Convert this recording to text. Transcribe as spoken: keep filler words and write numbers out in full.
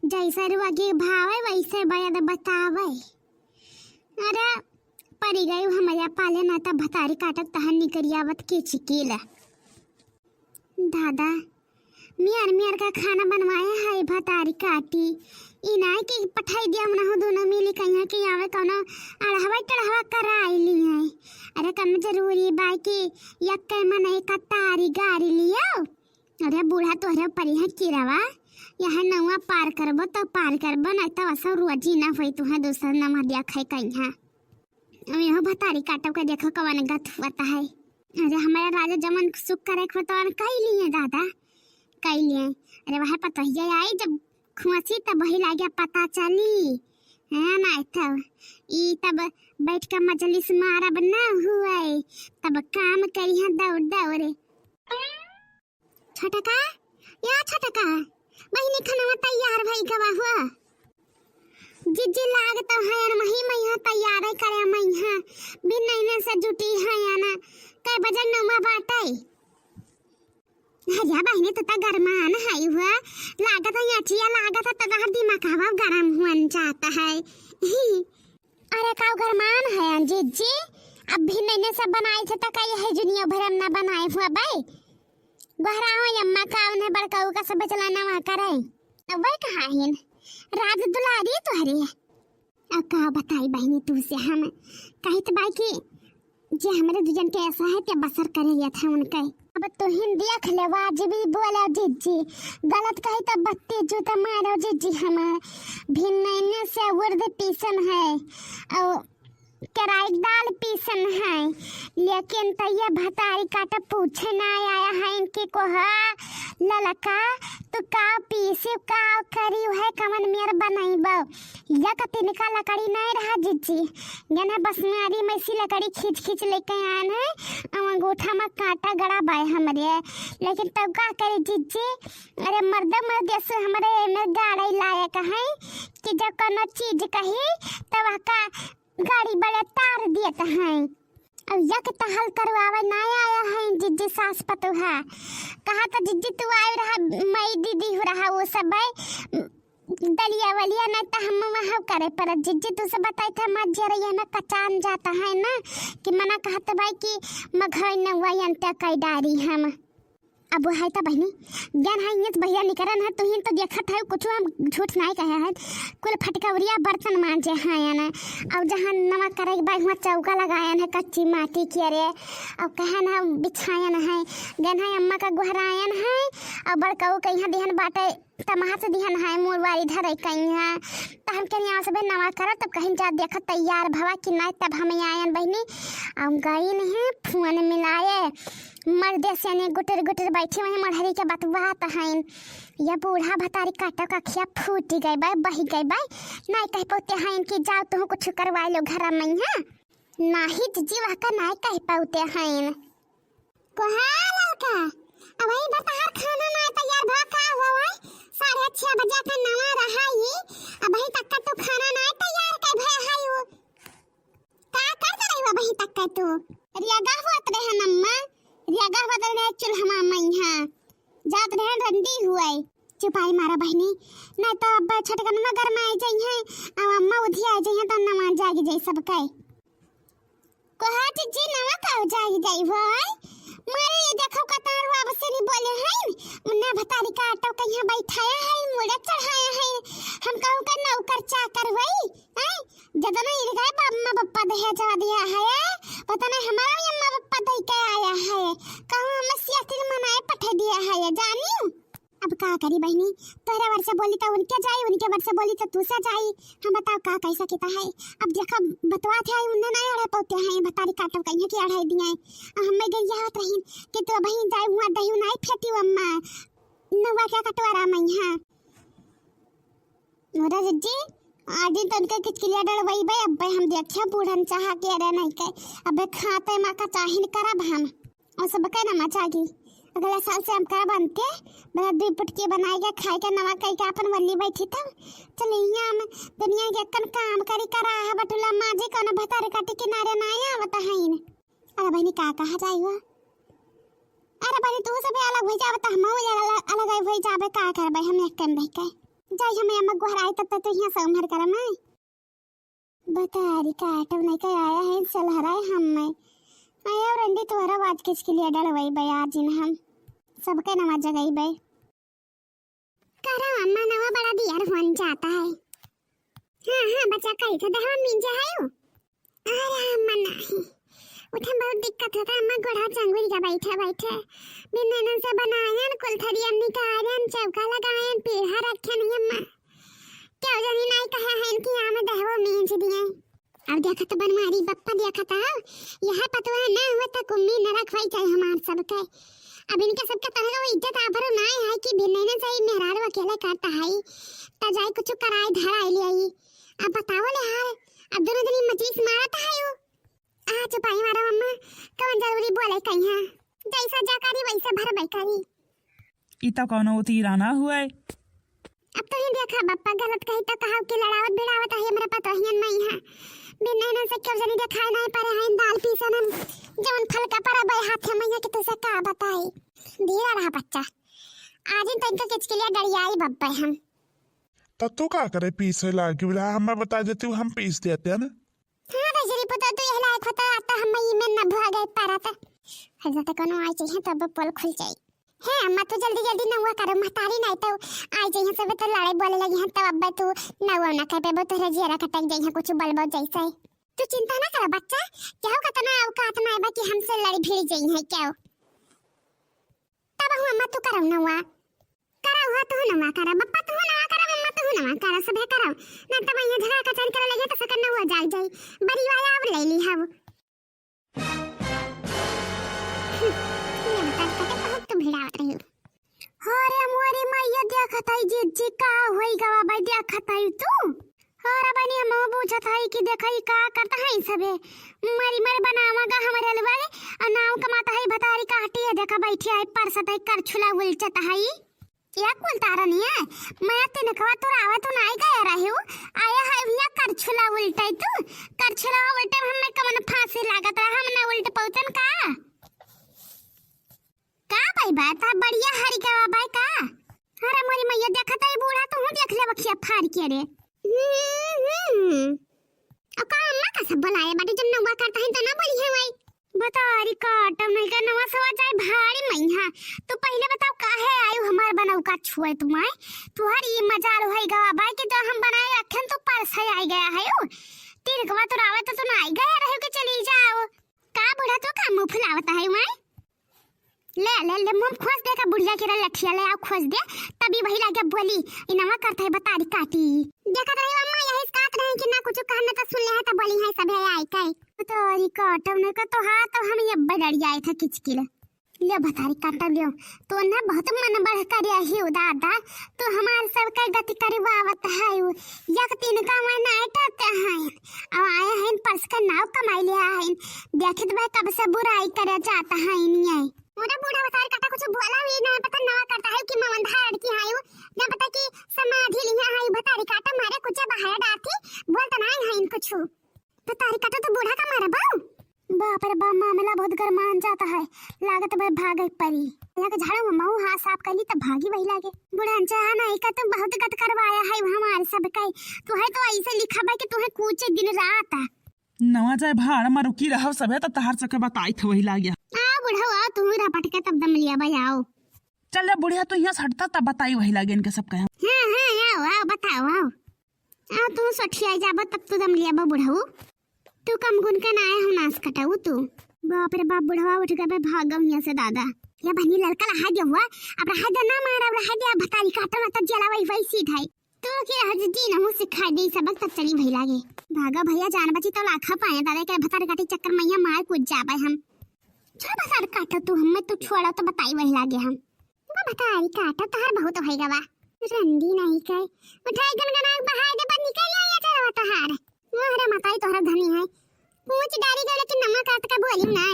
जैसे रुआ के भावे वैसे बयद बतावे। अरे, परी गई हमरा पाले, ना त भतारी काटब तहन निकरियावत के चिकीला। दादा, मियर मियर का खाना बनवाए है भतारी काटी। ई नाय कि पठाई दिया उनहु दोनों मिली कहिया कि आवे कौनो अढ़वा टढ़वा कराई ली है। अरे कम जरूरी बा कि यक्के मन एक तारी गारी लियो। अरे बूढ़ा तोहरे परी है किरवा, यह नौवा पार करबो तो पार करबो, नहीं तो असो रोजी ना होई तुहे दूसर नवा दिया खाई कहिया। अब यह भतारी काटब के देखो कवन गत होता है। अरे हमारा राजा जमन सुख करे को तवन कई लिए दादा, कई लिए। अरे वह पतोहिया आई जब खुआसी तब वही लागे पता चली, है ना? तब ई तब बैठ के मजलिस मारब ना हुए, तब काम करी है दौड़ दौड़। छोटका, या छोटका, बहिनी खनवा तैयार भई गवा हुआ। जिज्जी लाग तो है यार, मही मही तैयार है करे मही है, बिन नैने से जुटी है या ना, कै बजे नौमा बाटे। हरिया बहिनी तू तो गरमान है हुआ, लागत है अचिया लागत है तो तोहार दिमाग हवा गरम हुअन जाता है। अरे काऊ गरमान है जिज्जी, अब भी नैने से बनाए थे तो का यही जुनिया भरम ना बनाए हुआ बे। गोहराओ अम्मा का उन्हें बड़काऊ का सब चलाना वहाँ करे। अब वह कहाँ हिन? राज दुलारी तोहरे। अब का बताई बहिनी तू से हम, कहित बाई कि जे हमरे दुजन के ऐसा है ते बसर करे लिया था उनके। अब तू हिन देख ले, वाजिबी बोलो जिज्जी, गलत कही तो बत्ती जूता मारो जिज्जी। हमार भिन्नैने से उर्द पीसन है और केराई दाल पीसन है, लेकिन तो ये भतारी काटा पूछे ना आया है इनके कोहा ललका, तू का पीसी का करी है, कमन मेर बनाई बा। या कतिनका लकड़ी नहीं रहा जिज्जी, गना बसनारी में सी लकड़ी खींच खींच लेके आन है, और अंगूठा में कांटा गड़ा बाय हमरे। लेकिन तब का करे जिज्जी, अरे मर्द मर्द से हमरे में गाड़े लायक है कि जब कोनो चीज कही तब का गाड़ी बड़े तार देत है। अब यक तहल करवावे ना आया है जिज्जी सास पतोहा। कहा तो जिज्जी तू आए रहा, मई दीदी हो रहा वो सब है, दलिया वलिया ना तो हम वहाँ करे पर जिज्जी तू से बताई था मत जरा ये ना कचान जाता है ना कि मना कहत भाई कि मघई नौवा अंत्य कई डारी हम। अब वो है तो बहिनी, ज्ञान है ये भैया निकरन है, तुहिन तो देखत है, कुछ हम झूठ नहीं कहे हैं। कुल फटकवरिया बर्तन मांजे हैं या ना, और जहाँ नवा करे के बाद हुआ चौका लगायन है कच्ची माटी के, अरे, और कहन है बिछायन है, गन है अम्मा का गोहरायन है, और बड़काऊ के यहाँ दिहन बाटे तमास दिहन है, मुरवारी धरे कहीं है, तो हम कहनी आओ सबे नवा करा, तब कहीं जा देखा तैयार भवा कि नहीं, तब हम आयन बहिनी, और गईन है फोन मिलाए, मर्दे से ने गुटर गुटर बैठी वहीं मढ़री के बतवात हईन। या बूढ़ा भतारी काटा का खिया फूटी गई बाय, बही गई बाय। नाई कह पौते हईन कि जाओ तुहू कुछ करवा लो घर में, हाँ? नाही जिज्जी वह का नाई कह पौते हईन। कोहा ललका, अब वही बतहार खाना ना तैयार भा का हुआ है? साढ़े छह बजे का नवा रहा ये, अब वही तक का तू खाना ना तैयार कर भा है वो। का करत रही बा बही तक का तू? रियागा होत रहे नम्मा, रियागा होत रहे चुल्हमा मइहा। जात रहे रंडी हुए। चुपाई मारा बहिनी, नहीं तो अब छटकनमा गरमाए जाई है, अब अम्मा उधिया आ जाई है तो नवा जाग जाई सबके। कोहा जिज्जी नवा का जाग जाई होय? मारे ये देखो कतार हुआ बसेरी बोले हैं, उन्ना भतारी का आटो कहीं बैठाया है, मुड़े चढ़ाया है, हम कहूँ का नौकर चाकर हुई, हैं? जतना इनका बाप माँ बापा दहेजवा दिया है, पता नहीं हमारा भी अम्मा बापा दे के आया है। कहूँ हमें सियातिन मनाए पठे दिया है, जानी? अब का करी बहिनी, तोहरे वर से बोली तो उनके जाई, उनके वर से बोली तो तू से जाई। हम बताओ का कैसा किता है। अब देखो बतवा थे उन्हें नहीं अड़े पौते हैं, भतारी काटो कहीं की अड़ाई दिए। अब हमें गई याद रही कि तू बहिन जाए हुआ दही नहीं फेटी अम्मा। नवा क्या कटवारा मइहा। मोरा जिज्जी, आज दिन तो उनके किचकिलिया डलवाई बे, अबे हम देखियो बूढ़न चाहा के अरे नहीं के, अबे खाते माँ का चाहिन करब हम। और सब के ना मचागी, अगला साल से हम करब बनते, बड़ा दुई पुटकी बनाए के खाए के नवा कई के अपन वल्ली बैठी तब। चलिए हम दुनिया के कन काम करी करा है बटुला माँ जी कौन भतारे काटे किनारे ना आवत हईन। अरे बहिनी, का कहा जाई हो? अरे बहिनी, तू सब अलग हो जाबे, तो हम अलग, अलग हो जाबे, का करबे हम एक टाइम रह के। जाई हमें अम्मा गोहराए, तब तक तो यहाँ से उम्हर करम है। बतारी काटब नहीं का आया है, चल हराए हम में। आया और अंडी तोहरा बात किसके लिए डलवाई बे आज इन हम। सबके नवा जगई बे। करा अम्मा, नवा बड़ा दियर होन जाता है। हाँ, हाँ, बच्चा कही था, दहवा मिंजा है यू। अरे अम्मा नाही, उठे में बहुत दिक्कत होता है अम्मा, गोड़ा चंगुरी का बैठे बैठे। बिन नैनन से बनायन, कुल थरियन निकायन, चौका लगायन, पीढ़ा रखे नहीं अम्मा। क्यों जानी नहीं कहे हैं कि यहाँ में दहवो मींज दिए। अब देखत बनवारी बप्पा देखत हो, यह पतवा ना हुआ तो कुम्मी नरक होई जाए हमार सबके। अब इनके सबके तरह वो इज्जत आबरू ना है कि बिन नैनन से ही मेहरारू अकेले करता है, त जाए कुछ कराए धराए ले आई। अब बताओ ले हाल, अब दोनों दिन मजलिस मारत है यू। आ चुपाई मारो अम्मा, कौन जरूरी बोले कहीं है, जैसा जा करी वैसे भरबे करी। ई तो कौनो उतीरा ना हुए। अब तो ही देखा बप्पा गलत कही तो कहा कि लड़ावत भिड़ावत है हमरा पतोहियन में ही है। बिन नैनन से क्यों जनी देखाए नहीं परे हैं दाल पीसन, जौन फलका पर बे हाथ में है कि तुझे का बताई। धीरा रहा बच्चा, आज इन तनिका किचकिलिया डरियाई बब्बे हम। तो तू का करे पीसे लागी, बोला हमें बता देती हूँ, हम पीस देते हैं ना। हाँ रे जरी पुता, तू यह लायक होता, आता हम ई में न भुआ गए पारत। हजरत कोनो आई चाहिए तब पोल खुल जाई। हे अम्मा, तू जल्दी जल्दी नौवा करो, महतारी नहीं तो आई चाहिए सब तो लड़ाई बोले लगी हैं, तब अब्बे तू नौवा ना कर पेबो, तोहरे जियरा कटक जाई है कुछ बोलबो जैसे। तू चिंता ना करो बच्चा, क्या हो कतना औकात ना आबा कि हमसे लड़ी भिड़ जाई है क्या? तब हूँ अम्मा तू करो नौवा। करा हुआ तू नवा करा, बप्पा तू नवा करा, मम्मा तू नवा करा, सभे करा। ना तब यहाँ झगड़ा कचहरी करे लगे तो सकन नवा जाग जाई। बड़ी वाला अब ले ली हव। हम्म, ये बता कटे बहुत तू भिड़ावत रही। अरे मोरी मैया, देखत हई जीजी का होई गवा भाई, देखत हई तू। अरे बनी हम बूझत हई कि देखई का करत हई सबे। मरी मरी बनावा गा हमरे अलवा गे, आ नाव कमात हई भतारी काटी है, देखा बैठी है परसत हई करछुला उलचत हई। या कुल तारा नहीं है, मैं तिनकवा तोरावा तू नाई गया रहे हो, आया है भैया करछुला उल्टे तू, करछुला उल्टे में हमें कमन फांसी लागत रहा, हम ना उल्ट पौतन का? का भाई बात है, बढ़िया हरी गवा भाई का? अरे मोरी मैया, देखत है बूढ़ा, तू देख ले बखिया फाड़ के रे। हम्म, हम्म। अब का अम्मा का सब बुलाए बाटे, जब नौवा करता है तो ना बोली है भाई। बतारी काटम नहीं का नवा सवा जाए भारी मैया। तू पहले बताओ काहे आयु हमार बनऊ का छुए तुम्हारे? तुहार ये मजाल होई गवा बाई कि जो हम बनाए रखेन तो परसे आई गया है यू। तिलकवा तो रावे तो तू ना आई गया रहे कि चली जाओ। का बूढ़ा तू का मुंह फुलावता है माई? ले, ले, ले, मुंह खोस दे का बुढ़िया के रे लठिया ले आओ खोस दे। तभी वही लागे बोली, इनवा करता है बतारी काटी। देखत रही अम्मा, यही काट रहे कि ना कुछ कहने तो सुन ले है तो बोली है सब है आई के। बतारी काटम नहीं का तो हाँ, तो हम ये बड़ड़ी आए थे किचकिल। ले बतारी काटम लियो, तो ना बहुत मन बढ़ कर यही दादा, तो हमार सब के गति करवावत है। यक तीन का मैं नाइट आते हैं, अब आए हैं परस के नाव कमाई लिया है। देखित बा कब से बुराई करे जाता है इनिये। मोरा बूढ़ा बतारी काटा कुछ बोला भी ना पता नवा करता है कि मैं अंधार की आयु, ना पता कि समाधि लिया है बतारी काटा मारे कुछ बाहर डालती, बोलता नहीं है इन कुछ। बतारी काटा तो बूढ़ा का मारा बाऊ। बाप रे बाप, मामला बहुत गरमान जाता है, लागत बा भागे परी। यहाँ के झाड़ू में मऊ हाथ साफ कर ली तब भागी वही लागे। बूढ़ा चाह नहीं का तुम बहुत गत करवाया है हमारे सब के, तू है तो ऐसे लिखा बा कि तू है कूचे दिन रात। नवा जाए भाड़ मा रुकी रहव सबे, तब तहार सबके बताई थे वही लागे। आ बुढ़ऊ, आओ तुम रपट के तब दम लिया बजाओ। चल जा बुढ़िया, तू यहाँ से हटता तब बताई वही लागे इनके सब कहे। हाँ, हाँ, आओ, आओ, बताओ, आओ। आओ, तू सठिया जाबा तब तू दम लिया बा बुढ़ऊ। तू कम गुन के ना आए, हम नाश कटाऊ तू। बाप रे बाप, बुढ़वा उठ गए, भाग गए यहाँ से दादा। या बनी लड़का रहा दे हुआ, अब रहा दे ना मार, अब रहा दे, अब भतारी काटा ना तब जला वही, वही सीधा है। तू के आज दिन हूँ सिखाई दे सबक, तब चली भई लागे। भागा भैया, जान बची तो लाखा पाए, दादा के भतार काटी चक्कर में यहाँ मार कूद जाबे हम। छोड़ भतार काटा तू, हमें तू छोड़ा तो बताई वही लागे हम। वो भतारी काटा तहार बहुत होई गवा। रंडी नहीं के। उठाई गनगना बहाई दे, बद निकल आया चलवा तहार। मोहरे मताई तोहरा धनी है। पूछ डारी गले कि नमक काट के बोली ना।